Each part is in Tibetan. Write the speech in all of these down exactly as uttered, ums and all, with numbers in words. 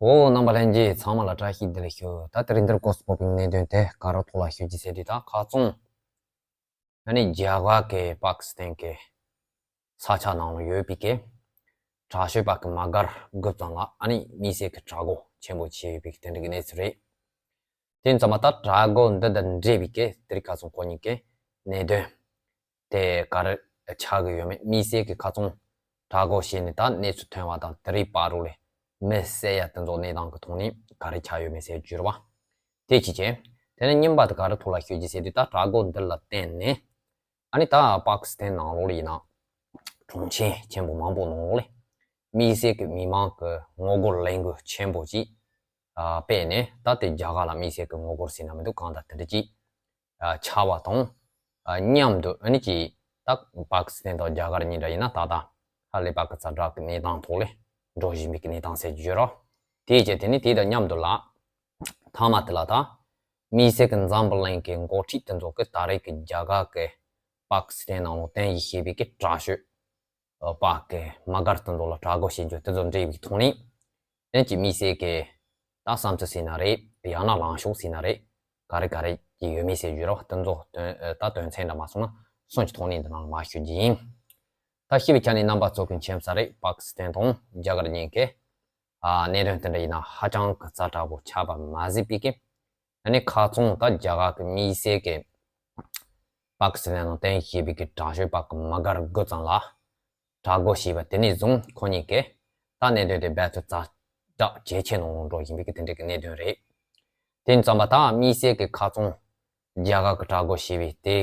ཨོ། རྣམ་པ་ལྷན་རྒྱས་ཚང་མ་ལ་བཀྲ་ཤིས་བདེ་ལེགས་ཞུ། ད་དེ་རིང་འདིར་སྐོར་སྤོ་པའི་གནད་དོན་དེ་ག་རེ་ཐོག་ལ་ཞུ་རྒྱུ་ཟེར་དུས། ད་ཁ་སང་ཨ་ནི་རྒྱ་གར་གྱི་པ་ཀི་སི་ཐན་གྱི་ས་ཆ་ནང་ལ་ཡོད་པའི་གི་དྲག་སྤྱོད་པ་གི་དམག་སྒར་དགུ་ཙམ་ལ་ཨ་ནི་དམིགས་བསལ་གྱི་དྲག་རྒོལ་ཆེན་པོ་བྱས་ཡོད་པའི་གི་དེ་འདྲ་གི་གནས་ཚུལ་རེད། དེ་ཙམ་པ་ད་དྲག་རྒོལ་འདི་དང་འབྲེལ་བའི་གི་དེ་རིང་ཁ་སང་ཁོ་གཉིས་ཀྱི་གནད་དོན་དེ་ག་རེ་ཆགས་ཀྱི་ཡོད་མེད། དམིགས་བསལ་གྱི་ཁ་སང་དྲག་རྒོལ་བྱས་ནས་ད་གནས་ཚུལ་ཐོན་པ་དང་། དེ་རིང་བར་དུ་ལས་མི་བསད་ཡ་དེ་ཚོ་གནས་སྟངས་ཀྱི་ཐོག་ནས་ག་རེ་ཆགས་ཡོད་མེད་ཟེར་རྒྱུ་རེད་བ། དེ་གཅིག་བྱས། དེ་ནས་གཉིས་པ་དེ་ག་རེ་ཐོག་ལ་ཤོད་ཀྱི་ཟེར་དུས། ད་དྲག་རྒོལ་འདི་ལ་བརྟེན་ནས་ཨ་ནི་ད་པ་ཀི་སི་ཐན་ནང་ལོགས་ལ་ཡིན་ན་གྲོང་ཁྱེར་ཆེན་པོ་མང་པོ་ནང་ལོགས་ལ་དམིགས་བསལ་གྱི་མི་མང་གི་ངོ་རྒོལ་ལས་འགུལ་ཆེན་པོ་ཅིག་ཨ་སྤེལ་ནས། ད་དེ་རྒྱ་གར་ལ་དམིགས་བསལ་གྱི་ངོ་རྒོལ་ཟེར་ན་མི་འདུག་གང་ལྟར་དེ་འདྲ་ཅིག་ཨ་ཆགས་པ་དང་། ཨ་མཉམ་དུ་ཨ་ནི་ཅིག་ད་པ་ཀི་སི་ཐན་དང་རྒྱ་གར་གཉིས་འདྲ་ཡིན་ན་ད་ལྟ་ཧ་ལས་པ་གི་ཛ་དྲག་གི་གནས་སྟངས་ཐོག་ལ་འགྲོ་བཞིན་པའི་གི་གནས་སྟངས་ཟེར་རྒྱུ་རེད། དེའི་རྗེས་དེ་ནི་དེ་དང་མཉམ་དུ་ལ་མཐའ་མ་དེ་ལ་ད་དམིགས་བསལ་གྱི་འཛམ་བུ་གླིང་གི་འགོ་ཁྲིད་དེ་ཚོ་གིས་ད་རེས་ཀྱི་རྒྱ་གར་གྱི་པ་ཀི་སི་ཐན་ནང་ལ་རྟེན་གཞི་བྱས་པའི་གི་དྲག་སྤྱོད་པ་གི་དམག་སྒར་དེ་ཚོ་ལ་དྲག་རྒོལ་བྱེད་རྒྱུ་དེ་ཚོ་འབྲེལ་བའི་ཐོག་ནས། དེ་ཅིག་དམིགས་བསལ་གྱི་ད་བསམ་ཚུལ་ཟེར་ན་རེད། ཡང་ན་ལངས་ཕྱོགས་ཟེར་ན་རེད། ག་རེ་ག་རེ་ཅིག་ཡོད་མེད་ཟེར་རྒྱུ་རེད་བ། དེ་ཚོ་དོན་ད་དོན་ཚན་འདྲ་མ་སོང་ན་སུམ་ཅུ་ཐོག་ནས་འདི་ནང་ལ་མར་ཞུ་རྒྱུ་ཡིན། ད་ཞུ་བའི་ཆ་ནས་རྣམ་པ་ཚོ་གི་མཁྱེན་གསལ་རེད། པ་ཀི་སི་ཐན་དང་རྒྱ་གར་གཉིས་ཀྱི་ཨ་གནད་དོན་དེ་འདྲ་ཡིན་ན་ཧ་ཅང་གི་ཛ་དྲག་པོ་ཆགས་པ་མ་ཟད་པའི་གི། ཨ་ནི་ཁ་སང་ད་རྒྱ་གར་གྱི་དམིགས་བསལ་གྱི་པ་ཀི་སི་ཐན་ནང་རྟེན་གཞི་བྱས་པའི་གི་དྲག་སྤྱོད་པ་གི་དམག་སྒར་དགུ་ཙམ་ལ་དྲག་རྒོལ་བྱས་པ་དེ་ནས་བཟུང་ཁོ་གཉིས་ཀྱིས་ད་གནད་དོན་དེ་རྦད་དེ་ཛ་དྲག་ཇེ་ཆེ་ནང་ལ་འགྲོ་བཞིན་པའི་གི་དེ་འདྲའི་གི་གནད་དོན་རེད། དེ་ཙམ་པ་ད་དམིགས་བསལ་གྱི་ཁ་སང་རྒྱ་གར་གྱི་དྲག་རྒོལ་བྱས་པའི་དེ་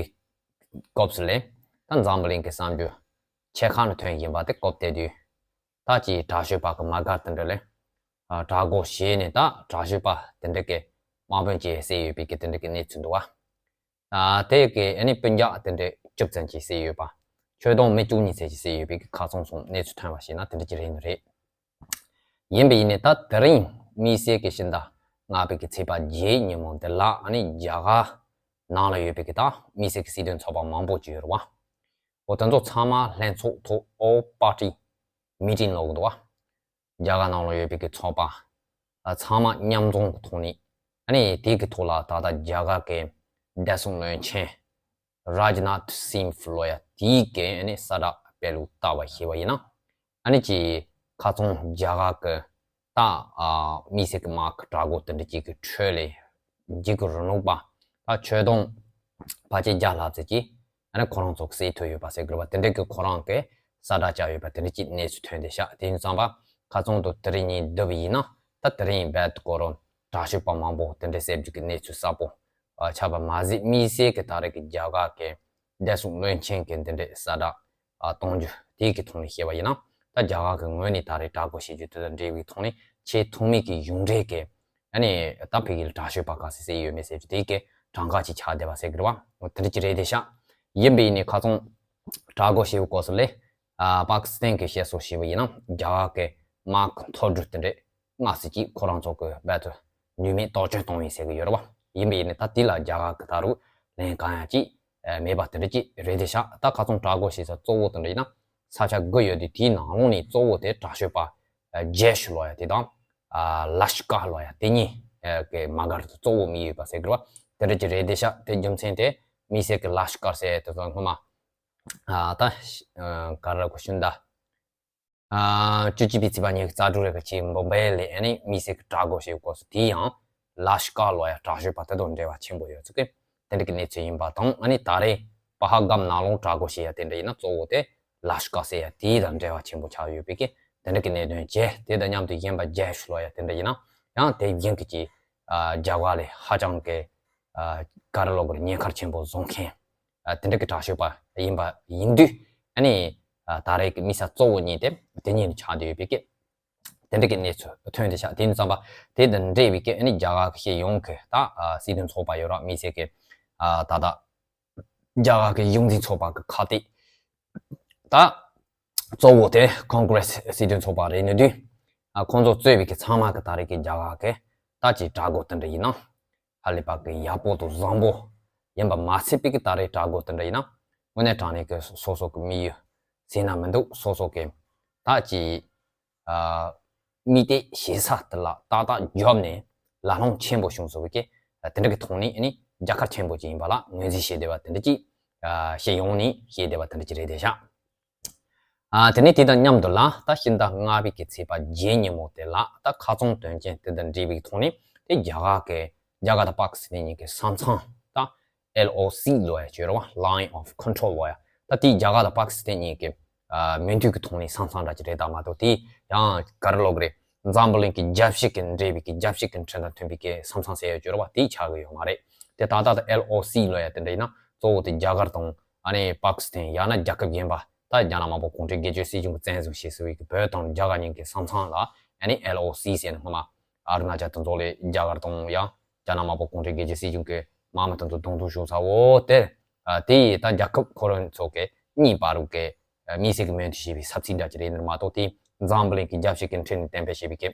སྐབས་སུ་ལས་ད་འཛམ་བུ་གླིང་གི་བསམ་རྒྱུ་ཕྱེད་ཀ་ནས་ཐོན་བཞིན་པ་དེ་སྐབས་དེ་དུས། ད་ཅིག་དྲག་སྤྱོད་པ་གི་དམག་སྒར་དེ་འདྲ་ལ་ཨ་དྲག་རྒོལ་བྱས་ནས། ད་དྲག་སྤྱོད་པ་དེ་འདྲ་གི་དམག་དཔོན་ཅིག་བསད་ཡོད་པའི་གི་དེ་འདྲ་གི་གནས་ཚུལ་འདུག་བ། ཨ་དེ་གི་ཨ་ནི་སྤུན་ཀྱག་དེ་འདྲ་བཅུ་ཙམ་ཅིག་བསད་ཡོད་པ། ཁྱོན་བསྡོམས་མི་བཅུ་གཉིས་ཙམ་ཅིག་བསད་ཡོད་པའི་གི་ཁ་སང་སོང་གནས་ཚུལ་ཐོན་པ་བྱས་ན་དེ་འདྲ་ཅིག་རེད་ནི་རེད། ཡིན་པ་ཡིན་ནའི་ད་དེ་རིང་དམིགས་བསལ་གྱི་ཕྱི་ཟླ་ལྔ་པའི་གི་ཚེས་པ་བརྒྱད་ཉིན་མོ་འདི་ལ་ཨ་ནི་རྒྱ་གར་ནང་ལ་ཡོད་པའི་གི་ད་དམིགས་བསལ་གྱི་སྲིད་དོན་ཚོགས་པ་མང་པོ་ཅིག་ཡོད་རེད་བ། འོ་དེ་ཚོ་ཚང་མ་ལྷན་ཚོགས་ཐོག་ཨོལ་པར་ཊི་མི་ཊིང་ལབ་གི་འདུག་བ། རྒྱ་གར་ནང་ལ་ཡོད་པའི་གི་ཚོགས་པ་ཨ་ཚང་མ་མཉམ་འཛོམས་ཀྱི་ཐོག་ནས། ཨ་ནི་དེ་གི་ཐོག་ལ་ད་ལྟ་རྒྱ་གར་གི་བདེ་སྲུང་བློན་ཆེན་རཱཇ་ནཱཐ་སིང་ལོ་ཡ་དེའི་གི་ཨ་ནི་གསལ་བསྒྲགས་སྤེལ་ལུགས་ལྟ་བ་ཞེས་པ་ཡིན་ན། ཨ་ནི་ཅིག་ཁ་སང་རྒྱ་གར་གི་ད་ཨ་དམིགས་བསལ་གྱི་དམག་གི་དྲག་རྒོལ་དེ་འདྲ་ཅིག་གི་ཁྲོད་ལས་འཇིགས་སྐུལ་རིང་ལུགས་པ་ད་ཁྱོན་བསྡོམས་ཕལ་ཆེར་བརྒྱ་ལྷག་ཙམ་ཅིག་ཨ་ནི་ཁོ་རང་ཚོ་གི་བསད་ཐུབ་ཡོད་པ་ཟེར་དགོས་པ་དེ་འདྲ་གི་ཁོ་རང་གི་གསལ་བསྒྲགས་བྱས་ཡོད་པ་དེ་འདྲ་ཅིག་གནས་ཚུལ་ཐོན་བསྡད་ཤག་དེ་ཡིན་ཙང་པ་ཁ་སང་དུ་དེ་རིང་ཉིན་བསྡུས་པ་ཡིན་ན། ད་དེ་རིང་རྦད་དེ་ཁོ་རང་དྲག་སྤྱོད་པ་མང་པོ་དེ་འདྲ་བསད་རྒྱུ་གི་གནས་ཚུལ་གསལ་པོ་ཨ་ཆགས་པ་མ་ཟད། དམིགས་བསལ་གྱི་ད་རེས་ཀྱི་རྒྱ་གར་གི་བདེ་སྲུང་བློན་ཆེན་གྱི་འདི་འདྲའི་གསལ་བསྒྲགས་ཨ་གཏོང་རྒྱུ་དེ་གི་ཐོག་ནས་བཤད་པ་ཡིན་ན། ད་རྒྱ་གར་གི་ངོས་ནས་ད་རེས་དྲག་རྒོལ་བྱེད་རྒྱུ་དེ་དང་འབྲེལ་བའི་ཐོག་ནས་ཆེས་ཐོག་མའི་གི་གཞུང་འབྲེལ་གྱི་ཨ་ནི་ད་ཕ་གི་ལ་དྲག་སྤྱོད་པ་ག་ཚོད་བསད་ཡོད་མེད་ཟེར་རྒྱུ་དེ་གི་གྲངས་ཀ་ཅིག་ཆགས་བསྡད་པ་ཟེར་གི་རེད་བ། དེ་འདྲ་ཅིག་རེད་བསྡད་ཤག་ཡིན་པ་ཡིན་ནའི་ཁ་སང་དྲག་རྒོལ་བྱས་པའི་སྐབས་སུ་ལས་ཨ་པ་ཀི་སི་ཐན་གྱི་བཤད་སྲོལ་བྱས་པ་ཡིན་ན། རྒྱ་གར་གྱི་དམག་གི་མཐོ་གྲས་དེ་འདྲས་སྔ་ཕྱི་ཅིག་ཁོ་རང་ཚོ་གི་རྦད་དེ་ནུས་མེད་དོགས་ཅན་གཏོང་ཡིན་ཟེར་གི་ཡོད་རེད་བ། ཡིན་པ་ཡིན་ནའི་ད་དེ་ལ་རྒྱ་གར་གྱི་ད་རུང་ལན་གང་ཡང་ཅིག་མེད་པ་དེ་འདྲ་ཅིག་རེད་བསྡད་ཤག་ད་ཁ་སང་དྲག་རྒོལ་བྱེད་ས་གཙོ་བོ་དེ་འདྲ་ཡིན་ན་ས་ཆ་དགུ་ཡོད་དེ། དེའི་ནང་ལོགས་ནས་གཙོ་བོ་དེ་དྲག་སྤྱོད་པ་ཇེ་ཤུ་ལབ་ཡ་དེ་དང་ལ་ཤི་ཀར་ལབ་ཡ་དེ་གཉིས་གི་དམག་སྒར་དེ་གཙོ་བོ་དམིགས་ཡོད་པ་ཟེར་གི་རེད་བ། དེ་འདྲ་ཅིག་རེད་བསྡད་ཤག་དེ་རྒྱུ་མཚན་དེ་དམིགས་བསལ་གྱི་ལ་ཤི་ཀར་ཟེར་ཡ་དེ་ཚོ་སྔོན་མ་ཨ་ད་ཨ་ག་རེ་གོ་ཤུན་ད། ཨ་བཅུ་གཅིག་པའི་ཚེས་པ་ཉི་ཤུ་རྩ་དྲུག་རེ་ག་ཅིག་མུམ་བྷའི་ལ་ཨ་ནི་དམིགས་བསལ་གྱི་དྲག་རྒོལ་བྱེད་སྐབས་སུ་དེ་ཡང་ལ་ཤི་ཀར་ལབ་ཡ་དྲག་སྤྱོད་པ་དེ་དང་འབྲེལ་བ་ཆེན་པོ་ཡོད་ཚུལ་གྱི་དེ་འདྲ་གི་གནས་ཚུལ་ཡིན་པ་དང་། ཨ་ནི་ད་རེས་པ་ཧལ་གམ་ནང་ལོགས་དྲག་རྒོལ་བྱེད་ཡ་དེ་འདྲ་ཡིན་ན་གཙོ་བོ་དེ་ལ་ཤི་ཀར་ཟེར་ཡ་དེ་དང་འབྲེལ་བ་ཆེན་པོ་ཆགས་ཡོད་པའི་གི་དེ་འདྲ་གི་གནད་དོན་བྱས། དེ་དང་མཉམ་དུ་གཞན་པ་ཇེ་ཤུ་ལབ་ཡ་དེ་འདྲ་ཡིན་ན་ཡང་དེ་བཞིན་གྱི་ཅིག་ཨ་རྒྱ་གར་ལ་ཧ་ཅང་གི་ཨ་ག་རེ་ལབ་དགོས་རེད། ཉེན་ཁ་ཆེན་པོ་བཟོ་མཁན་ཨ་དེ་འདྲ་གི་དྲག་སྤྱོད་པ་ཡིན་པ་ཡིན་དུས། ཨ་ནི་ཨ་ད་རེས་ཀྱི་དམིགས་ས་གཙོ་བོ་གཉིས་དེ་དེ་གཉིས་ནས་ཆགས་བསྡད་ཡོད་པའི་གི་དེ་འདྲ་གི་གནས་ཚུལ་ཐོན་བསྡད་ཤག་དེ་ཡིན་ཙང་པ་དེ་དང་འབྲེལ་བའི་གི་ཨ་ནི་རྒྱ་གར་གི་སྤྱི་ཡོངས་ཀྱི་ད་ཨ་སྲིད་དོན་ཚོགས་པ་ཡོད་ར། དམིགས་བསལ་གྱི་ཨ་ད་ལྟ་རྒྱ་གར་གི་གཞུང་འཛིན་ཚོགས་པ་གི་ཁག་དེ་ད་གཙོ་བོ་དེ་ཀོང་གྷི་རེ་སི་སྲིད་དོན་ཚོགས་པ་རེད་ནི་དུས། ཨ་ཁོང་ཚོ་གཙོས་པའི་གི་ཚང་མ་གི་ད་རེས་ཀྱི་རྒྱ་གར་གི་ད་ཅིག་དྲག་རྒོལ་དེ་འདྲ་ཡིན་ན་ཧ་ལས་པ་གི་ཡག་པོ་དང་བཟང་པོ། ཡིན་པ་མ་ཚད་པའི་གི་ད་རེས་དྲག་རྒོལ་དེ་འདྲ་ཡིན་ན་དངོས་གནས་དྲང་གནས་ཀྱི་སོ་སོ་གི་དམིགས་ཡུལ་ཟིན་ན་མི་འདུག་སོ་སོ་གི་ད་ཅིག་ཨ་ དམིགས་གཏད་བྱེད་ས་དེ་ལ་ཏག་ཏག་རྒྱབ་ནས་ལ་ལུང་ཆེན་པོ་བྱུང་སོང་བའི་གི་དེ་འདྲ་གི་ཐོག་ནས་ཨ་ནི་རྒྱལ་ཁབ་ཆེན་པོ་ཅིག་ཡིན་པ་ལ་ངོས་འཛིན་བྱས་བསྡད་པ་དེ་འདྲ་ཅིག་ཨ་སྤྱི་ཡོངས་ནས་བཤད་བསྡད་པ་དེ་འདྲ་ཅིག་རེད་བསྡད་ཤག་ཨ་དེ་ནས་དེ་དང་མཉམ་དུ་ལ་ད་ཕྱི་ཟླ་ལྔ་པའི་གི་ཚེས་པ་བརྒྱད་ཉིན་མོ་དེ་ལ་ད་ཁ་རྩང་དོན་རྐྱེན་དེ་དང་འབྲེལ་བའི་ཐོག་ནས་དེ་རྒྱ་གར་གི་རྒྱ་གར་དང་པ་ཀི་སི་ཐན་གཉིས་ཀྱི་ས་མཚམས་ད་ཨེལ་ཨོ་སི་ལོ་ཡ་བརྗོད་ར་བ། Line of Control ལོ་ཡ། ད་དེ་རྒྱ་གར་དང་པ་ཀི་སི་ཐན་གཉིས་ཀྱི་ཨ་མོས་མཐུན་གྱི་ཐོག་ནས་ས་མཚམས་འདྲ་ཅིག་རེད་ད་མ་གཏོགས་དེ་ཡང་ག་རེ་ལབ་དགོས་རེད། འཛམ་བུ་གླིང་གི་རྒྱལ་སྤྱི་གི་འབྲེལ་བའི་གི་རྒྱལ་སྤྱི་གི་ཁྲིམས་དང་མཐུན་པའི་གི་ས་མཚམས་ཟེར་ཡ་བརྗོད་ར་བ་དེ་ཆགས་ཀྱི་ཡོད་མ་རེད། དེ་ད་ལྟ་དུ་ཨེལ་ཨོ་སི་ལོ་ཡ་དེ་འདྲ་ཡིན་ན་གཙོ་བོ་དེ་རྒྱ་གར་དང་ཨ་ནི་པ་ཀི་སི་ཐན་ཡང་ན་རྒྱལ་ཁབ་གཞན་པ་ད་རྒྱ་ནག་དམར་པོ་གུང་ཁྲན་སྒེར་གཅོད་སྲིད་གཞུང་གིས་བཙན་བཟུང་བྱས་ཟིན་པའི་གི་བོད་དང་རྒྱ་གར་གཉིས་ཀྱི་ས་མཚམས་ལ་ཨ་ནི་ཨེལ་ཨོ་སི་ཟེར་ནས་སྔོན་མ་ཨ་རུ་ན་ཅལ་དེ་ཚོ་ལས་རྒྱ་གར་དང་ཡང་རྒྱ་ནག་དམར་པོ་གུང་ཁྲན་སྒེར་གཅོད་སྲིད་གཞུང་གི་དམག་མི་དེ་ཚོ་གདོང་ཐུག་བྱུང་ས་འོ་དེ། ཨ་དེ་ཡིས་ད་རྒྱལ་ཁབ་ཁོ་རང་ཚོ་གི་གཉིས་བར་གི་ཨ་དམིགས་བསལ་གྱི་མོས་མཐུན་བྱས་པའི་ས་ཚིགས་འདྲ་ཅིག་རེད་ནི་མ་གཏོགས་དེ་འཛམ་བུ་གླིང་གི་རྒྱལ་སྤྱི་གི་ཁྲིམས་ནས་གཏན་འབེབས་བྱས་པའི་གི་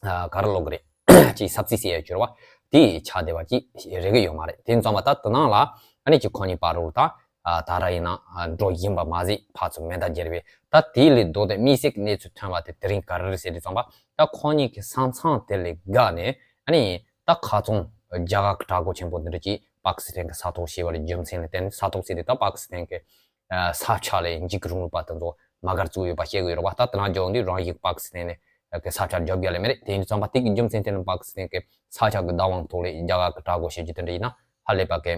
ཨ་ག་རེ་ལབ་དགོས་རེད། ཅིག་ས་ཚིགས་ཟེར་ཡ་བརྗོད་ར་བ་དེ་ཆགས་བསྡད་པ་ཅིག་རེད་གི་ཡོད་མ་རེད། དེ་ཙམ་པ་ད་དེ་ནང་ལ་ཨ་ནི་ཅིག་ཁོ་གཉིས་བར་དུ་ད་ཨ་ད་ར་ཡིན་ན་ཨ་འགྲོ་བཞིན་པ་མ་ཟད་ཕར་ཚུར་མེ་མདའ་སྒྱེར་བའི་ད་དེ་ལས་ལྡོག་སྟེ་དམིགས་བསལ་གྱི་གནས་ཚུལ་ཐོན་པ་དེ་དེ་རིང་ག་རེ་རེད་ཟེར་དུས་ཙམ་པ་ད་ཁོ་གཉིས་ཀྱི་ས་མཚམས་དེ་ལས་བརྒལ་ནས་ཨ་ནི་ད་ཁ་རྩང་རྒྱ་གར་གྱི་དྲག་རྒོལ་ཆེན་པོ་འདི་འདྲ་ཅིག་པ་ཀི་སི་ཐན་གྱིས་ས་ཐོག་བྱས་པ་ལ་རྒྱུ་མཚན་ལ་བརྟེན་ནས། ས་ཐོག་ཟེར་དུས་ད་པ་ཀི་སི་ཐན་གྱི་ཨ་ས་ཆ་ལས་འཇིགས་སྐུལ་རིང་ལུགས་པ་དེ་ཚོ་དམག་སྒར་བཙུགས་ཡོད་པ་བཤད་གི་ཡོད་རེད་བ། ད་དེ་ནང་འཇོག་འདི་རང་ཡིག་པ་ཀི་སི་ཐན་ནས་གི་ས་ཆ་རྒྱབ་རྒྱག་ལེ་མེད་རེད། དེ་ཡིན་དུས་ཙམ་པ་དེ་གི་རྒྱུ་མཚན་དེ་ནི་པ་ཀི་སི་ཐན་གྱི་ས་ཆ་གི་བདག་དབང་ཐོག་ལས་རྒྱ་གར་གྱི་དྲག་རྒོལ་བྱེད་རྒྱུ་དེ་འདྲ་ཡིན་ན་ཧ་ལས་པ་གི་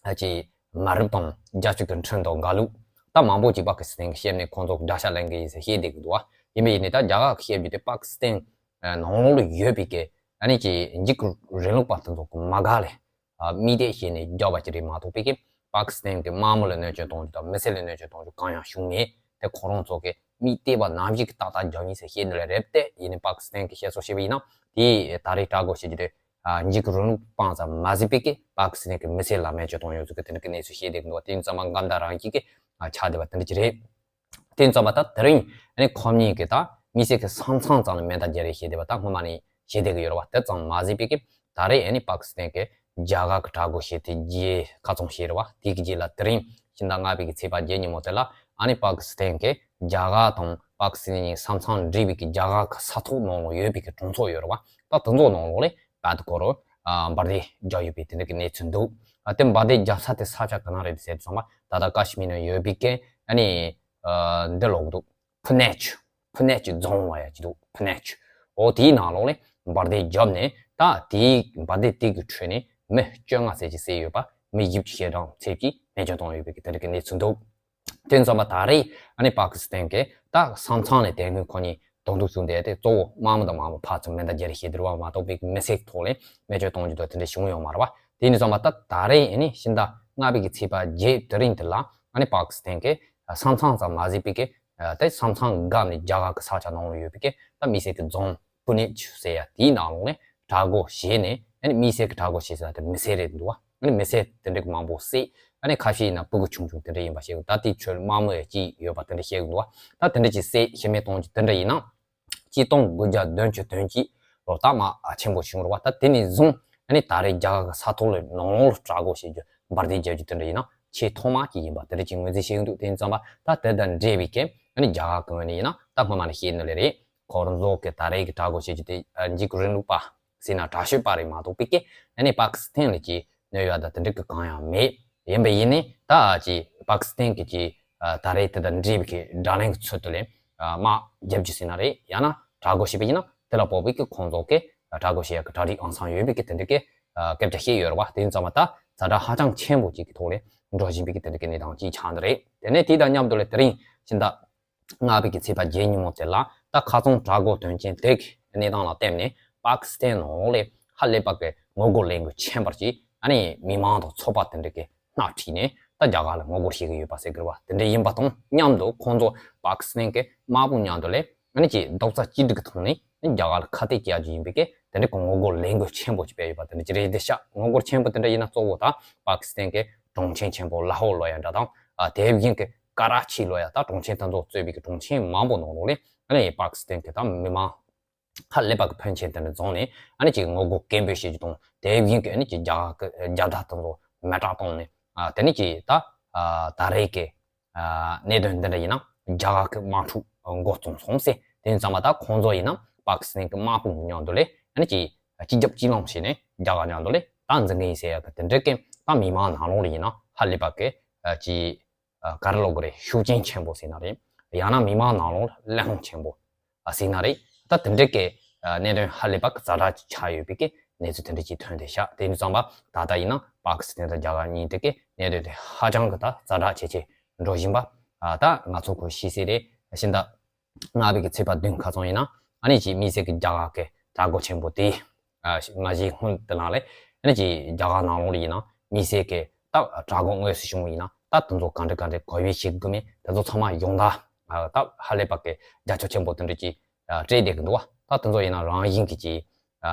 ཨ་ཅེ་མ་རབས་དང་རྒྱལ་སྤྱི་གི་ཁྲིམས་དང་འགལ་ལུགས་ད་མང་པོ་ཅིག་པ་ཀི་སི་ཐན་གྱིས་བཤད་ནས་ཁོང་ཚོ་དགྲ་ཤ་ལེན་གི་ཡིན་ཟེར་བཤད་བསྡད་གི་འདུག་བ། ཡིན་པ་ཡིན་ནའི་ད་རྒྱ་གར་གྱིས་བཤད་རྒྱུ་དེ་པ་ཀི་སི་ཐན་ནང་ལོགས་ལ་ཡོད་པའི་གི་ཨ་ནི་ཅེ་འཇིགས་སྐུལ་རིང་ལུགས་པ་དེ་ཚོ་གི་དམག་སྒར་ལས་ཨ་དམིགས་གཏད་བྱས་ནས་རྒྱབ་པ་ཅིག་རེད་མ་གཏོགས་པའི་གི་པ་ཀི་སི་ཐན་གྱི་དམག་མི་ལ་གནོད་སྐྱོན་གཏོང་རྒྱུ་དང་མི་སེར་ལ་གནོད་སྐྱོན་གཏོང་རྒྱུ་གང་ཡང་བྱུང་མེད། དེ་ཁོ་རང་ཚོ་གི་དམིགས་གཏད་པ་ནམ་ཞིག་གི་ཏག་ཏག་རྒྱབ་ཡིན་ཟེར་བཤད་ནི་ལས་རེད་དེ། ཡིན་ནའི་པ་ཀི་སི་ཐན་གྱིས་བཤད་སྲོལ་བྱས་པ་ཡིན་ན་དེ་ད་རེས་དྲག་རྒོལ་བྱེད་རྒྱུ་དེ་ཨ་འཇིགས་སྐུལ་རིང་ལུགས་སྤངས་ཙམ་མ་ཟད་པའི་གི་པ་ཀི་སི་ཐན་གྱི་མི་སེར་ལ་རྨས་སྐྱོན་གཏོང་ཡོད་ཚུལ་གྱི་དེ་འདྲ་གི་གནས་ཚུལ་བཤད་བསྡད་ཀྱི་འདུག་བ། དེ་ཡིན་ཙང་མ་གང་ལྟར་རང་བཞིན་གྱི་ཨ་ཆགས་བསྡད་པ་དེ་འདྲ་ཅིག་རེད། དེ་ཡིན་ཙང་མ་ད་དེ་རིང་ཨ་ནི་ཁོ་གཉིས་ཀྱི་ད་དམིགས་བསལ་གྱི་ས་མཚམས་ཙམ་ལ་མེ་མདའ་སྒྱེར་རེ་བྱས་བསྡད་པ་ད་སྔོན་མ་ནས་བྱེད་བསྡད་ཀྱི་ཡོད་རེད་བ། དེ་ཙམ་མ་ཟད་པའི་གི་ད་རེས་ཨ་ནི་པ་ཀི་སི་ཐན་གྱིས་རྒྱ་གར་གྱི་དྲག་རྒོལ་བྱས་ཏེ་རྗེས་ཁ་རྩང་བྱས་རེད་བ། དེ་གི་རྗེས་ལ་དེ་རིང་ཕྱི་ཟླ་ལྔ་པའི་གི་ཚེས་པ་བརྒྱད་ཉིན་མོ་དེ་ལ་ཨ་ནི་པ་ཀི་སི་ཐན་གྱིས་རྒྱ་གར་དང་པ་ཀི་སི་ཐན་གཉིས་ས་མཚམས་འབྲེལ་བའི་གི་རྒྱ་གར་གྱི་ས་ཐོག་ནང་ལ་ཡོད་པའི་གི་གྲོང་ཚོ་ཡོད་རེད་བ། ད་དེ་ཚོ་ནང་ལོགས་ལ་བར་དུ་སྐོར་ཨ་འབར་མདེལ་བརྒྱབ་ཡོད་པའི་དེ་འདྲ་གི་གནས་ཚུལ་འདུག་ཨ་དེ་འབར་མདེལ་བརྒྱབ་ས་དེ་ས་ཆ་ག་ན་རེད་ཟེར་དུས་ཙམ་པ་ད་ལྟ་ཀ་ཤི་མིར་ནང་ཡོད་པའི་གི་ཨ་ནི་ཨ་འདི་ལབ་གི་འདུག་ཕུ་ནེ་ཆུ། ཕུ་ནེ་ཆུ་རྫོང་ལབ་ཡ་ཅིག་འདུག་ཕུ་ནེ་ཆུ། འོ་དེའི་ནང་ལོགས་ལ་འབར་མདེལ་བརྒྱབ་ནས་ད་དེའི་འབར་མདེལ་དེ་གི་ཁྲོད་ནས་མི་བཅོ་ལྔ་ཙམ་ཅིག་བསད་ཡོད་པ། མི་བཞི་བཅུ་ཞེ་གྲངས་ཙམ་ཅིག་རྨས་སྐྱོན་བཏང་ཡོད་པའི་གི་དེ་འདྲ་གི་གནས་ཚུལ་འདུག་དེ་ཙམ་པ་ད་རེས་ཨ་ནི་པ་ཀི་སི་ཐན་གྱིས་ད་ས་མཚམས་ལ་དེ་སྔོན་ཁོ་གཉིས་གདོང་ཐུག་བྱུང་བསྡད་དེ་གཙོ་བོ་དམག་མི་དང་དམག་མི་ཕར་ཚུར་མེ་མདའ་སྒྱེར་རེ་བྱས་བསྡད་རེད་བ། མ་གཏོགས་པའི་མི་སེར་ཐོག་ལ་རྨས་སྐྱོན་གཏོང་རྒྱུ་དང་དེ་འདྲ་བྱུང་ཡོད་མ་རེད་བ། དེ་ཡིན་དུས་ཙམ་པ་ད་ད་རེས་ཨ་ནི་ཕྱི་ཟླ་ལྔ་པའི་གི་ཚེས་པ་བརྒྱད་དེ་རིང་དེ་ལ་ཨ་ནི་པ་ཀི་སི་ཐན་གྱིས་ས་མཚམས་ཙམ་མ་ཟད་པའི་གི་ཨ་དེ་ས་མཚམས་བརྒལ་ནས་རྒྱ་གར་གྱི་ས་ཆ་ནང་ལ་ཡོད་པའི་གི་ད་དམིགས་བསལ་གྱི་རྫོང་པུ་ནེ་ཆུ་ཟེར་ཡ་དེའི་ནང་ལོགས་ནས་དྲག་རྒོལ་བྱས་ནས་ཨ་ནི་དམིགས་བསལ་གྱི་དྲག་རྒོལ་བྱས་ཟེར་ཡ་དེ་མི་སེར་རེད་འདུག་བ། ཨ་ནི་མི་སེར་དེ་འདྲ་གི་མང་པོ་བསད། ཨ་ནི་ཁ་ཤས་ཡིན་ན་སྤུ་གུ་ཆུང་ཆུང་དེ་འདྲ་ཡིན་པ་བཤད་གི་འདུག་ད་དེའི་ཁྲོད་དམག་མི་ཡང་གཅིག་ཡོད་པ་དེ་འདྲ་བཤད་གི་འདུག་ད་དེ་འདྲ་གི་བསད་ཤི་རྨས་གཏོང་རྒྱུ་དེ་འདྲ་ཡིན་ན་གཅིག་སྟོང་དགུ་བརྒྱ་བདུན་ཅུ་དོན་གཅིག་ལོ་ལྟར་མ་ཆེན་པོ་བྱུང་རེད་བ། ད་དེ་ནས་བཟུང་ཨ་ནི་ད་རེས་རྒྱ་གར་གྱི་ས་ཐོག་ལ་ནང་ལོགས་ལ་དྲག་རྒོལ་བྱེད་རྒྱུ་འབར་མདེལ་རྒྱག་རྒྱུ་དེ་འདྲ་ཡིན་ན་ཆེས་ཐོག་མ་གཅིག་ཡིན་པ་དེ་འདྲ་གི་ངོས་འཛིན་བྱེད་ཀྱི་འདུག་དེ་ཡིན་ཙང་མ་ད་དེ་དང་འབྲེལ་བའི་གི་ཨ་ནི་རྒྱ་གར་གི་ངོས་ནས་ཡིན་ན་ད་སྔོན་མ་ནས་བཤད་ནི་ལས་རེད། ཁོ་རང་ཚོ་གི་ད་རེས་ཀྱི་དྲག་རྒོལ་བྱེད་རྒྱུ་དེ་འཇིགས་སྐུལ་རིང་ལུགས་པ་ཟེར་ན་དྲག་ཤོས་པ་རེད་མ་གཏོགས་པའི་གི་ཨ་ནི་པ་ཀི་སི་ཐན་ལ་གི་གནོད་ཡ་ད་དེ་འདྲ་གི་གང་ཡང་མེད། ཡིན་པ་ཡིན་ནའི་ད་ཅི་པ་ཀི་སི་ཐན་གི་ཅི་ད་རེས་དེ་དང་འབྲེལ་བའི་གི་དགྲ་ལན་གི་ཚུལ་དུ་ལས་དམག་རྒྱབ་རྒྱུ་ཟེར་ན་རེད། ཡང་ན་དྲག་རྒོལ་བྱེད་པ་ཡིན་ན་དེ་ལ་དཔག་པའི་གི་ཁོང་ཚོ་གི་དྲག་རྒོལ་བྱེད་ཡ་གི་གྲ་སྒྲིག་ཨང་སང་ཡོད་པའི་གི་དེ་འདྲ་གི་སྐད་ཆ་བཤད་ཡོད་རེད་བ། དེ་ཡིན་ཙང་མ་ད་ཛ་དྲག་ཧ་ཅང་ཆེན་པོ་ཅིག་གི་ཐོག་ལས་འགྲོ་བཞིན་པའི་གི་དེ་འདྲ་གི་གནས་སྟངས་ཅིག་ཆགས་འདི་རེད། དེ་ནས་དེ་དང་མཉམ་དུ་ལས་དེ་རིང་ཕྱི་ཟླ་ལྔ་པའི་གི་ཚེས་པ་བརྒྱད་ཉིན་མོ་དེ་ལ་ད་ཁ་རྩང་དྲག་རྒོལ་དོན་རྐྱེན་དེ་གི་གནས་སྟངས་ལ་བརྟེན་ནས་པ་ཀི་སི་ཐན་ནང་ལས་ཧ་ལས་པ་གི་ངོ་རྒོལ་ལས་འགུལ་ཆེན་པོ་ཅིག་ཨ་ནི་མི་མང་དང་ཚོགས་པ་དེ་འདྲ་གི་སྣེ་ཁྲིད་ནས་ད་རྒྱ་གར་ལ་ངོ་རྒོལ་བྱེད་ཀྱི་ཡོད་པ་ཟེར་གི་རེད་བ། དེ་འདྲ་ཡིན་པ་དང་མཉམ་དུ་ཁོང་ཚོ་པ་ཀི་སི་ཐན་གི་དམག་དཔུང་མཉམ་དུ་ལས་ཨ་ནི་ཅིག་རྡོག་རྩ་གཅིག་སྒྲིལ་གི་ཐོག་ནས་རྒྱ་གར་ལ་ཁ་གཏད་བཅག་རྒྱུ་ཡིན་པའི་གི་དེ་འདྲ་གི་ངོ་རྒོལ་ལས་འགུལ་ཆེན་པོ་ཅིག་སྤེལ་ཡོད་པ་དེ་འདྲ་ཅིག་རེད་བསྡད་ཤག་ངོ་རྒོལ་ཆེན་པོ་དེ་འདྲ་ཡིན་ན་གཙོ་བོ་ད་པ་ཀི་སི་ཐན་གི་གྲོང་ཁྱེར་ཆེན་པོ་ལ་ཧོར་ལབ་ཡ་འདྲ་དང་ཨ་དེ་བཞིན་གི་ཀ་ར་ཆི་ལབ་ཡ་ད་གྲོང་ཁྱེར་དེ་ཚོ་གཙོས་པའི་གི་གྲོང་ཁྱེར་མང་པོ་ནང་ལོགས་ལས་ཨ་ནི་པ་ཀི་སི་ཐན་གི་ད་མི་མང་ཧ་ལས་པ་གི་ཕོན་ཆེན་དེ་འདྲ་འཛོམས་ནས་ཨ་ནི་ཅིག་ངོ་རྒོལ་སྐད་འབོད་བྱེད་རྒྱུ་དང་དེ་བཞིན་གི་ཨ་ནི་ཅིག་རྒྱ་གར་གི་རྒྱལ་དར་དེ་ཚོ་མེ་སྲེག་བཏང་ནས་ཨ་དེ་ནས་ཅིག་ད་ཨ་ད་རེས་གི་ཨ་གནད་དོན་འདི་འདྲ་ཡིན་ན་རྒྱ་གར་གི་དམག་འཁྲུག་འགོ་བཙུགས་སོང་ཟེར། དེ་ཡིན་ཙང་མ་ད་ཁོང་ཚོ་ཡིན་ན་ པ་ཀི་སི་ཐན་གྱི་དམག་དཔུང་མཉམ་དུ་ལས་ཨ་ནི་ཅིག་གཅིག་རྒྱབ་གཅིག་ལངས་བྱས་ནས་རྒྱ་གར་མཉམ་དུ་ལས་ད་འཛིང་གི་ཡིན་ཟེར་ཡག་གི་དེ་འདྲ་གི་ད་མི་མང་ནང་ལོགས་ལ་ཡིན་ན་ཧ་ལས་པ་གི་ཅིག་ག་རེ་ལབ་དགོས་རེད། ཤུགས་རྐྱེན་ཆེན་པོ་ཟེར་ན་རེད། ཡང་ན་མི་མང་ནང་ལོགས་ལ་གླེང་སློང་ཆེན་པོ་ཟེར་ན་རེད། ད་དེ་འདྲ་གི་གནད་དོན་ཧ་ལས་པ་གི་ཛ་དྲག་ཅིག་ཆགས་ཡོད་པའི་གི་གནས་ཚུལ་དེ་འདྲ་ཅིག་ཐོན་བསྡད་ཤག་དེ་ཡིན་ཙང་པ་ད་ལྟ་ཡིན་ན་པ་ཀི་སི་ཐན་དང་རྒྱ་གར་གཉིས་དེ་གི་གནད་དོན་དེ་ཧ་ཅང་གི་ད་ཛ་དྲག་ཇེ་ཆེ་འགྲོ་བཞིན་པ་ད་ང་ཚོ་གོ་ཤེས་གསལ་རེད། ཤིན་ཏུ་སྔ་བའི་གི་ཚེས་པ་བདུན་ཁ་སང་ཡིན་ན་ཨ་ནི་ཅིག་དམིགས་བསལ་གྱི་རྒྱ་གར་གྱི་དྲག་རྒོལ་ཆེན་པོ་དེ་ཨ་ཞིག་མ་གཞི་སྔོན་དེ་ནང་ལས་ཨ་ནི་ཅིག་རྒྱ་གར་ནང་ལོགས་ལ་ཡིན་ན་དམིགས་བསལ་གྱི་ད་དྲག་རྒོལ་དངོས་སུ་བྱུང་བ་ཡིན་ན་ད་དེ་ཚོ་ག་འདྲ་ག་འདྲ་གོ་བའི་ཞིག་དགོས་མིན་དེ་ཚོ་ཚང་མ་ཡོང་ད་ད་ཧ་ལས་པ་གི་རྒྱ་ཁྱོན་ཆེན་པོ་དེ་འདྲ་ཅིག་སྤྲད་བསྡད་ཀྱི་འདུག་བ། ད་དེ་ཚོ་ཡིན་ན་རང་བཞིན་གྱི་ཅིག་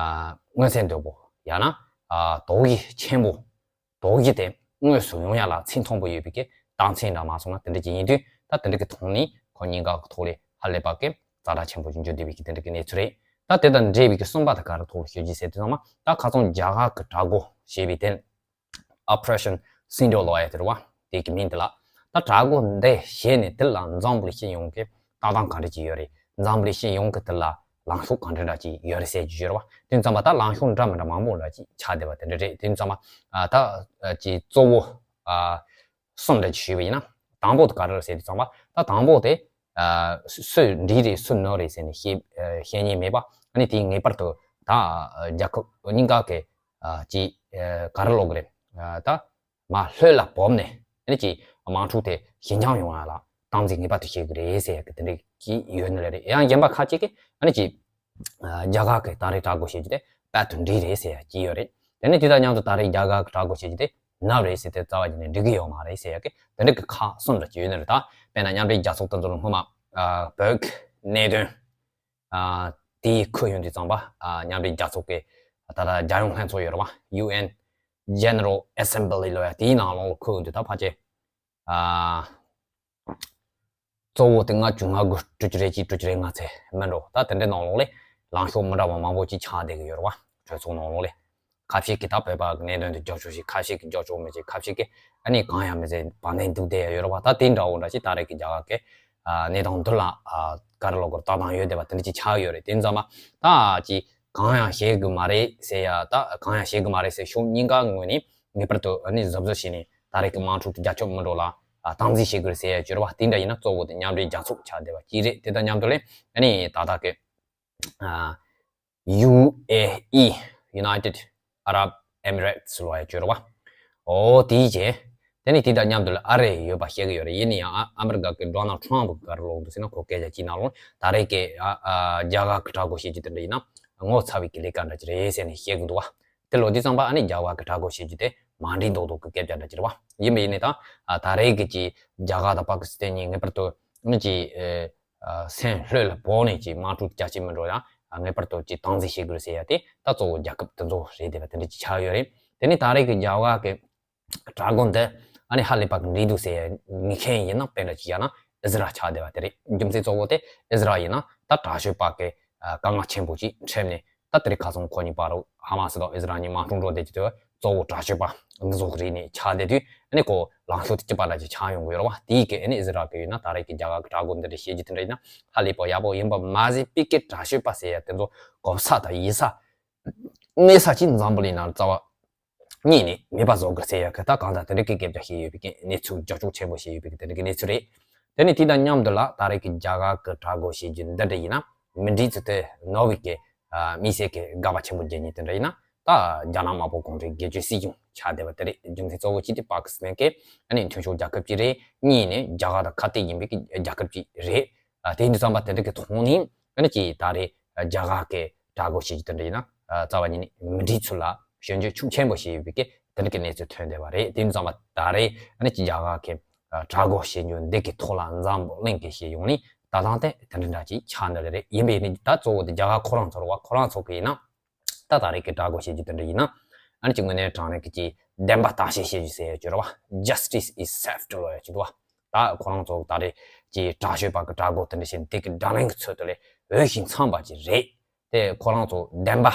མངོན་གསལ་དོད་པོ་ཡང་ན་དོགས་ཡིག་ཆེན་པོ། དོགས་གཞི་དེ་དངོས་སུ་ཡོང་ཡ་ལ་ཚིག་མཐོན་པོ་ཡོད་པའི་གི་རྟགས་མཚན་འདྲ་མ་སོང་ན་དེ་འདྲ་ཅིག་ཡིན་དུས་ད་དེ་འདྲ་གི་ཐོག་ནས་ཁོ་གཉིས་ཀ་གི་ཐོག་ལས་ཧ་ལས་པ་གི་ཛ་དྲག་ཆེན་པོ་ཅིག་འགྱུར་བསྡད་པའི་གི་དེ་འདྲ་གི་གནས་ཚུལ་རེད། ད་དེ་དང་འབྲེལ་བའི་གི་གསུམ་པ་དེ་ག་རེ་ཐོག་ལ་ཤོད་ཀྱི་ཟེར་དུས་ཚང་མ་ད་ཁ་སང་རྒྱ་གར་གི་དྲག་རྒོལ་ཞེས་པའི་དེ་Operation Sindoor ལབ་ཡ་དེ་རེད་བ། དེ་གི་མིང་དེ་ལ་ད་དྲག་རྒོལ་འདི་བྱས་ནས་དེ་ལ་འཛམ་བུ་གླིང་སྤྱི་ཡོངས་ཀྱི་ལྟ་སྟངས་ག་འདྲ་ཅིག་ཡོད་རེད། འཛམ་བུ་གླིང་སྤྱི་ཡོངས་ཀྱི་དེ་ལ་ལངས་ཕྱོགས་གང་འདྲ་འདྲ་ཅིག་ཡོད་རེད་ཟེར་གྱི་ཡོད་རེད་བ། དེ་ཙམ་པ་ད་ལངས་ཕྱོགས་འདྲ་མི་འདྲ་མང་པོ་འདྲ་ཅིག་ཆགས་བསྡད་པ་དེ་འདྲ་རེད། དེ་ཙམ་པ་ཨ་ད་ཅིག་གཙོ་བོ་ཨ་གསུམ་འདྲ་ཅིག་ཞུས་པ་ཡིན་ན་དང་པོ་དེ་ག་རེ་རེད་ཟེར་དུས་ཙམ་པ་ད་དང་པོ་དེ་ཨ་སུ་འགྲིག་རེད་སུ་ནོར་རེད་ཟེར་ནས་བཤད་ཨ་བཤད་མཁན་མེད་པ། ཨ་ནི་དེ་ངེས་པར་དུ་ད་ཨ་རྒྱལ་ཁབ་གཉིས་ཀ་གི་ཨ་ཅིག་ཨ་ག་རེ་ལབ་དགོས་རེད། ཨ་ད་མར་ལྷོད་ལ་བབས་ནས་ཨ་ནི་ཅིག་དམག་འཁྲུག་དེ་ཞི་འཇམ་ཡོང་ཡ་ལ་སྟངས་འཛིན་ངེས་པར་དུ་བྱེད་དགོས་རེད་ཟེར་ཡ་གི་དེ་འདྲ་གི་ཡོད་ནི་ལ་རེད། ཡང་གཞན་པ་ཁ་ཅིག་གིས་ཨ་ནི་ཅིག་ཨ་རྒྱ་གར་གི་ད་རེས་དྲག་རྒོལ་བྱེད་རྒྱུ་དེ་དཔལ་དུ་འགྲིག་རེད་ཟེར་ཡ་ཅིག་ཡོད་རེད། དེ་ནས་དེ་དང་མཉམ་དུ་ད་རེས་རྒྱ་གར་གི་དྲག་རྒོལ་བྱེད་རྒྱུ་དེ་ནག་རེད་ཟེར་ཏེ་རྩ་བ་ཉིད་ནས་འགྲིག་གི་ཡོད་མ་རེད་ཟེར་ཡ་གི་དེ་འདྲ་གི་ཁག་གསུམ་འདྲ་ཅིག་ཡོད་ནི་རེད། ད་དཔེར་ན་མཉམ་འབྲེལ་རྒྱལ་ཚོགས་དེ་ཚོ་ལ་སྔོན་མ་ཨ་བོད་ཀྱི་གནད་དོན་ཨ་དེ་འཁོད་ཡོང་དུས་ཙམ་པ་ཨ་མཉམ་འབྲེལ་རྒྱལ་ཚོགས་ཀྱི་ད་ལྟ་རྒྱལ་ཡོངས་ལྷན་ཚོགས་ཡོད་རེད་བ། ཡུ་ཨེན་General Assembly ལབ་ཡ་དེའི་ནང་ལོགས་ལ་འཁོད་ཡོང་དུས་ད་ཕལ་ཆེར་ཨ་གཙོ་བོ་དེ་ལྔ་བཅུ་ང་དགུ་དྲུག་ཅུ་རེ་གཅིག་དྲུག་ཅུ་རེ་ལྔ་ཚེ་མིན་འགྲོ། ད་དེ་འདྲའི་ནང་ལོགས་ལས་ལངས་ཕྱོགས་མི་འདྲ་བ་མང་པོ་ཅིག་ཆགས་བསྡད་ཀྱི་ཡོད་རེད་བ། གྲོས་ཚོགས་ནང་ལོགས་ལས་ཁ་ཤས་ཀྱིས་ད་བོད་པ་གི་གནད་དོན་དེ་རྒྱབ་སྐྱོར་བྱེད། ཁ་ཤས་ཀྱིས་རྒྱབ་སྐྱོར་མི་བྱེད། ཁ་ཤས་ཀྱིས་ཨ་ནི་གང་ཡང་མི་བྱེད་བར་ནས་འདུག་བསྡད་ཡ་ཡོད་རེད་བ། ད་དེ་འདྲ་བོ་འདྲ་ཞིག་ད་རེས་ཀྱི་རྒྱ་གར་གྱི་ཨ་གནས་སྟངས་འདི་ལ་ཨ་ག་རེ་ལབ་དགོས་རེད། ལྟ་སྟངས་ཡོད་བསྡད་པ་དེ་འདྲ་ཅིག་ཆགས་ཡོད་རེད། དེ་ཙམ་པ་ད་ཅིག་གང་ཡང་བྱེད་དགོས་མ་རེད་ཟེར་ཡ། ད་གང་ཡང་བྱེད་དགོས་མ་རེད་ཟེར་ཕྱོགས་གཉིས་ཀ་ངོས་ནས་ངེས་པར་དུ་ཨ་ནི་གཟབ་གཟབ་བྱས་ནས་ད་རེས་ཀྱི་དམག་འཁྲུག་དེ་རྒྱབ་སྐྱོར་མི་འགྲོ་ལ་ཨ་སྟངས་འཛིན་བྱེད་དགོས་ཟེར་ཡ་ཅིག་ཡོད་རེད་བ། དེ་འདྲ་ཡིན་ན་གཙོ་བོ་དེ་མཉམ་འབྲེལ་རྒྱལ་ཚོགས་ཆགས་བསྡད་པ་གཅིག་རེད། དེ་དང་མཉམ་དུ་ལས་ཨ་ནི་ད་ལྟ་གི་ཨ་ཡུ་ཨེ་ཨི་United Arab Emirates ལབ་ཡ་ཅིག་ཡོད་རེད་བ། ཨོ་དེའི་རྗེས་དེ་ནས་དེ་དང་མཉམ་དུ་ལ་ཨ་རི་ཡོད་པ་བཤད་ཀྱི་ཡོད་རེད། ཡིན་ན་ཡང་ཨ་ཨ་མི་རི་ཀ་གི་Donald Trump གིས་ག་རེ་ལབ་འདུག་ཟེར་ན་ཁོ་སྐད་ཆ་གཅིག་ནང་ལོགས་ད་རེས་ཀྱི་ཨ་ཨ་རྒྱ་གར་གྱི་དྲག་རྒོལ་བྱེད་རྒྱུ་དེ་འདྲ་ཡིན་ན་ངོ་ཚ་བའི་གི་ལས་ཀ་འདྲ་ཅིག་རེད་ཟེར་ནས་བཤད་ཀྱི་འདུག་བ། དེ་ལོ་དུས་ཙམ་པ་ཨ་ནི་རྒྱ་གར་གྱི་དྲག་རྒོལ་བྱེད་རྒྱུ་དེ་མ་འགྲིག་མདོག་མདོག་གི་སྐད་ཆ་འདྲ་ཅིག་རེད་བ། ཡིན་པ་ཡིན་ནའི་ད་ཨ་ད་རེས་ཀྱི་ཅིག་རྒྱ་གར་དང་པ་ཀི་སི་ཐན་གཉིས་ངེས་པར་དུ་ཨ་ནི་ཅིག་ཨ་སེམས་ལྷོད་ལ་བབས་ནས་ཅིག་དམག་འཁྲུག་རྒྱ་ཆེ་མི་འགྲོ་ཡ་ངེས་པར་དུ་ཅིག་སྟངས་འཛིན་བྱེད་དགོས་ཟེར་ཡ་དེ་ད་གཙོ་བོ་རྒྱལ་ཁབ་དེ་ཚོ་རེད་བསྡད་པ་དེ་འདྲ་ཅིག་ཆགས་ཡོད་རེད། དེ་ནས་ད་རེས་ཀྱི་རྒྱ་གར་གྱི་དྲག་རྒོལ་འདི་ཨ་ནི་ཧ་ལས་པ་གི་འགྲིག་འདུག་ཟེར་ཡ་ངེས་མཁན་ཡིན་ན་དཔེ་འདྲ་ཅིག་ཡ་ན་ཨི་ཟི་རལ་ཆགས་བསྡད་པ་དེ་རེད། རྒྱུ་མཚན་གཙོ་བོ་དེ་ཨི་ཟི་རལ་ཡིན་ན་ད་དྲག་སྤྱོད་པ་གི་ཨ་དཀའ་ངལ་ཆེན་པོ་ཅིག་འཕྲད་ནས་ད་དེ་རིང་ཁ་སང་ཁོ་གཉིས་བར་ཧ་མ་སི་དང་ཨི་ཟི་རལ་གཉིས་དམག་འཁྲུག་འགྲོ་བསྡད་ཀྱི་དུས་གཙོ་བོ་དྲག་སྤྱོད་པ་འདི་ཚོ་རིག་ནས་ཆགས་བསྡད་དུས་ཨ་ནི་ཁོ་ལངས་ཕྱོགས་དེ་སྐྱིད་པ་འདྲ་ཅིག་ཆགས་ཡོང་གི་ཡོད་རེད་བ། དེའི་གི་ཨ་ནི་ཨི་ཟི་རལ་གི་ཡོད་ན་ད་རེས་ཀྱི་རྒྱ་གར་གི་དྲག་རྒོལ་འདི་འདྲ་བྱེད་རྒྱུ་དེ་འདྲ་ཡིན་ན་ཧ་ལས་པ་ཡག་པོ་ཡིན་པ་མ་ཟད་པའི་གི་དྲག་སྤྱོད་པ་ཟེར་ཡ་དེ་ཚོ་གོ་ས་དང་ཡིན་ས་གནས་ས་ཅིག་འཛམ་བུ་གླིང་ནང་རྩ་བ་གཉིས་ནས་མེད་པ་བཟོ་དགོས་ཟེར་ཡ་གི་ད་གང་ལྟར་དེ་འདྲ་གི་སྐད་ཆ་བཤད་ཡོད་པའི་གི་གནས་ཚུལ་རྒྱབ་སྐྱོར་ཆེན་པོ་བྱས་ཡོད་པའི་གི་དེ་འདྲ་གི་གནས་ཚུལ་རེད། དེ་ནས་དེ་དང་མཉམ་དུ་ལ་ད་རེས་ཀྱི་རྒྱ་གར་གྱི་དྲག་རྒོལ་བྱེད་རྒྱུ་འདི་འདྲ་ཡིན་ན་མི་འགྲིག་ཚུལ་དེ་ནོར་བུ་གི་ཨ་དམིགས་བསལ་གྱི་དགག་པ་ཆེན་པོ་རྒྱག་མཁན་དེ་འདྲ་ཡིན་ན་ད་རྒྱ་ནག་དམར་པོ་གུང་ཁྲན་སྒེར་གཅོད་སྲིད་གཞུང་ཆགས་བསྡད་པ་དེ་རེད། རྒྱུ་མཚན་གཙོ་བོ་གཅིག་དེ་པ་ཀི་སི་ཐན་གྱི་ཨ་ནི་མཐུན་ཕྱོགས་རྒྱལ་ཁབ་ཅིག་རེད། གཉིས་ནས་རྒྱ་གར་དང་ཁ་གཏད་ཡིན་པའི་གི་རྒྱལ་ཁབ་ཅིག་རེད། ཨ་དེ་ཡིན་དུས་ཙམ་པ་དེ་འདྲ་གི་ཐོག་ནས་ཨ་ནི་ཅིག་ད་རེས་རྒྱ་གར་གྱི་དྲག་རྒོལ་བྱེད་རྒྱུ་དེ་འདྲ་ཡིན་ན་ཨ་རྩ་བ་ཉིད་ནས་མི་འགྲིག་ཚུལ་ལ་སྐྱོན་བརྗོད་ཤུགས་ཆེན་པོ་བྱས་ཡོད་པའི་གི་དེ་འདྲ་གི་གནས་ཚུལ་ཐོན་བསྡད་པ་རེད། དེ་ཡིན་དུས་ཙམ་པ་ད་རེས་ཨ་ནི་ཅིག་རྒྱ་གར་གྱི་ཨ་དྲག་རྒོལ་བྱེད་རྒྱུ་འདི་གི་ཐོག་ལ་འཛམ་བུ་གླིང་གི་ཤེས་ཡོང་ནས་ད་ཐང་དེ་དེ་འདྲ་འདྲ་ཅིག་ཆགས་འདི་ལ་རེད། ཡིན་པས་ནི་ད་གཙོ་བོ་དེ་རྒྱ་གར་ཁོ་རང་ཚོ་རེད་བ། ཁོ་རང་ཚོ་གི་ཡིན་ན་ད་ད་རེས་ཀྱི་དྲག་རྒོལ་བྱེད་རྒྱུ་དེ་འདྲ་ཡིན་ན་ཨ་ནི་ཅིག་དངོས་གནས་དྲང་གནས་ཀྱི་ཅིག་བདེན་པ་བརྟག་དཔྱད་བྱེད་རྒྱུ་ཟེར་ཡ་ཅིག་རེད་བ། Justice is served ལོ་ཡ་ཅིག་འདུག་བ། ད་ཁོ་རང་ཚོ་ད་རེས་ཀྱི་དྲག་སྤྱོད་པ་གི་དྲག་རྒོལ་དེ་འདྲ་བྱས་ནས་དེ་གི་དགྲ་ལན་གི་ཚུལ་དུ་ལས་འོས་ཤིང་འཚམས་པ་ཅིག་རེད། དེ་ཁོ་རང་ཚོ་བདེན་པ་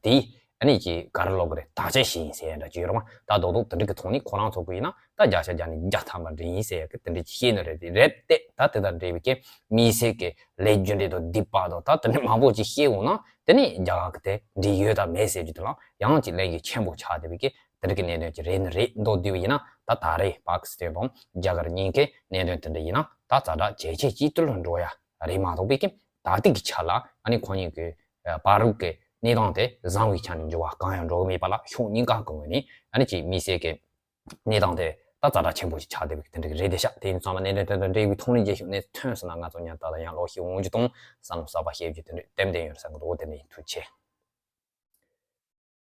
དེ་ ཨ་ནི་ཅིག་ག་རེ་ལབ་དགོས་རེད། དག་ཆ་བཞི་ཡིན་ཟེར་ཡ་འདྲ་ཅིག་ཡོད་རེད་མ། ད་རྡོག་རྡོག་དེ་འདྲ་གི་ཐོག་ནས་ཁོ་རང་ཚོ་གི་ཡིན་ན་ད་བརྒྱ་ཆ་བརྒྱ་ནས་བརྒྱ་ཐམ་པ་འགྲིག་ཡིན་ཟེར་ཡ་གི་དེ་འདྲ་ཅིག་བཤད་ནི་རེད། དེ་རེད་དེ། ད་དེ་དང་འབྲེལ་བའི་གི་དམིགས་བསལ་གི་ལས་རྒྱུ་འབྲས་དང་སྡིག་པ་དང་ད་དེ་འདྲ་མང་པོ་ཅིག་བཤད་འོང་ན་དེ་ནི་རྒྱ་གར་གི་དེ་འགྲིག་ཡོད་དང་མེད་ཟེར་རྒྱུ་དེ་ལ་ཡང་ཅིག་ལན་གི་ཆེན་པོ་ཆགས་བསྡད་པའི་གི་དེ་འདྲ་གི་གནད་དོན་ཅིག་རེད་ནི་རེད་མདོར་བསྡུས་པ་ཡིན་ན། ད་ད་རེས་པ་ཀི་སི་ཐན་དང་རྒྱ་གར་གཉིས་ཀའི་གནད་དོན་དེ་འདྲ་ཡིན་ན་ད་ཛ་དྲག་ཇེ་ཆེ་ཇེ་མཐོ་ལ་འགྲོ་ཡ་རེད་མ་གཏོགས་པའི་གི་ད་ལྟའི་གི་ཆ་ལ་ཨ་ནི་ཁོ་གཉིས་ཀྱི་བར་དུ་གི་གནས་སྟངས་དེ་བཟང་བའི་ཆ་ནས་འགྱུར་བ་གང་ཡང་འགྲོ་གི་མེད་པ་ལ་ཕྱོགས་གཉིས་ཀ་གི་ངོས་ནས་ཨ་ནི་ཅིག་དམིགས་བསལ་གི་གནས་སྟངས་དེ་ད་ཛ་དྲག་ཆེན་པོ་ཞིག་ཆགས་བསྡད་པའི་དེ་འདྲ་གི་རེད་དེ་ཤག་དེ་ཡིན་ཙང་མ་གནད་དོན་དེ་འདྲ་འབྲེལ་བའི་ཐོག་ནས་རྒྱས་ཤིག་གནས་ཐོན་སོང་ན་ང་ཚོ་ཉན་ལྟ་ལ་ཡང་ལོག་ཤིག་འོང་རྒྱུ་དང་བསམ་བློ་གསར་པ་བཤད་རྒྱུ་དེ་འདྲ་ཏན་ཏན་ཡོད་བསམ་གི་འདུག་དེ་འདྲ་ཡིན། ཐུགས་རྗེ་ཆེ།